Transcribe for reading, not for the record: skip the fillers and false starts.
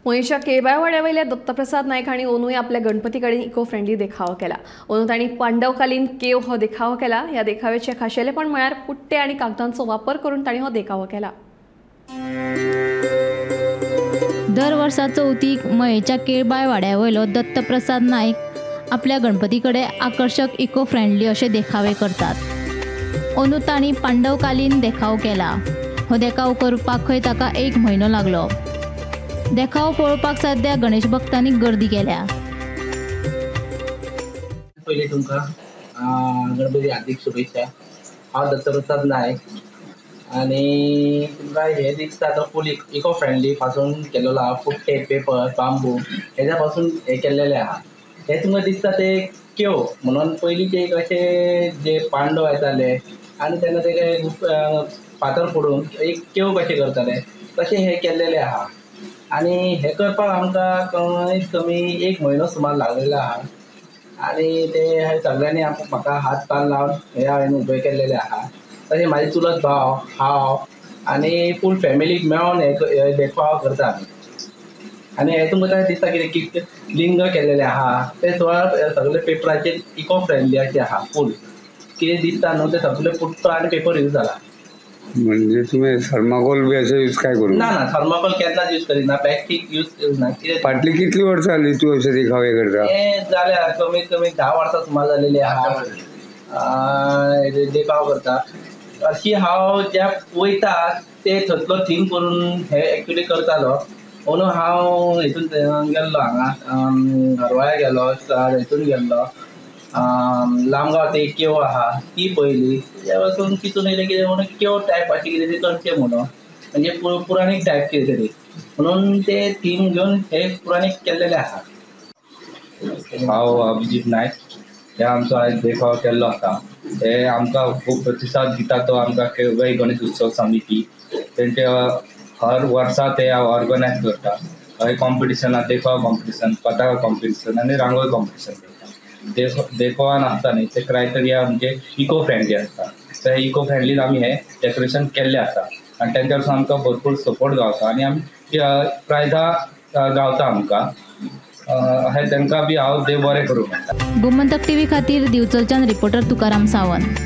मयेंच्या केळबाय वयल्या दत्तप्रसाद नायक हांणी ओनूय आपल्या गणपती कडेन इको फ्रेंडली देखावो केला. ओनू तांणी पांडवकालीन केव हो देखावो केला. ह्या देखाव्याचें खाशेलेपण म्हळ्यार पुट्टे आनी कागदांचो वापर करून तांणी हो देखावो केला. दर वर्सा चवथीक मयेंच्या केळबाय वाड्या वयलो दत्तप्रसाद नायक आपल्या गणपती कडेन आकर्शक इको फ्रेंडली अशे देखावे करतात. अंदू तांणी पांडवकालीन देखाव केला. हो देखाव करपाक खंय ताका एक म्हयनो लागलो. देखाव पळोवपाक सद्या गणेश भक्तांनी गर्दी केल्या. पयलीं तुमकां गणपती हार्दिक शुभेच्छा. हांव दत्तप्रसाद नायक आनी तुमकां हे दिसता तो फूल इको फ्रेंडली पासून केलेलो आहा. पुट्टे, पेपर, बांबू हेज्या पासून हे केल्लेले आहा. हे तुमकां दिसता ते केव म्हणून पयलींचे एक अशे जे पांडव येताले आनी तेन्ना ते फातर फोडून एक केव कशें करताले तशें हे केल्लेले आहा. आनी हे करपाक आमकां कमीत कमी एक म्हयनो सुमार लागलेलो आहा. आनी ते सगळ्यांनी म्हाका हात पान लावन हे हांवें उबे केल्लेले आहा. तशें म्हाजे चुलत भाव, हांव आनी फूल फॅमिलीक मेळोन हे देखाव करता आमी. आनी हे तुमकां दिसता कितें की लिंग केल्लेले आहा ते सगळे पेपराचेर इको फ्रेंडली अशें आहा. फूल कितें दिसता न्हू ते सगळे पुट्टो आनी पेपर यूज जाला. म्हणजे तुम्ही थर्माकोल बी अशें यूज काय करू ना? ना, थर्माकोल केन्नाच यूज करिना, प्लास्टीक यूज करिना. कितें फाटली कितली वर्सां जाली तूं अशें देखावे करता? हे जाल्या कमीत कमी 10 वर्सां सुमार जालेली आहा देखाव करता. अशी हांव ज्या वयता ते थंयतलो थीम करून हे एक्चुली करतालो. म्हणून हांव हितून गेल्लो, हांगा हरवाळ्या गेलो, हितून गेल्लो, लामगांव ते केव आहा ती पळयली. तेज्या पासून तितून येयलें कितें म्हणून केव टायप अशें कितें तरी करचें म्हणून, म्हणजे पुराणीक टायप कितें तरी म्हणून ते थीम घेवन हे पुराणीक केल्लेलें आहा. हांव अभिजीत नायक. हे आमचो आयज देखाव केल्लो आसा. हे आमकां खूब प्रतिसाद दिता तो आमकां केळबाय गणेश उत्सव समिती. तेंचे हर वर्सा ते ऑर्गनायज करता हय कॉम्पिटिशनां, देखाव कॉम्पिटिशन, पताका कॉम्पिटिशन आनी रांगोळी कॉम्पिटिशन करता. देखावान आसता न्ही ते क्रायटेरिया म्हणजे इको फ्रेंडली आसता. तर इको फ्रेंडलीन आमी हे डेकोरेशन केल्लें आसा आनी तेंच्या वरसून आमकां भरपूर सपोर्ट गावता आनी आमी प्रायजां गावता आमकां. हे तांकां बी हांव देव बरें करूं म्हणटा. गोमंतक टीव्ही खातीर दिवचलच्यान रिपोर्टर तुकाराम सावंत.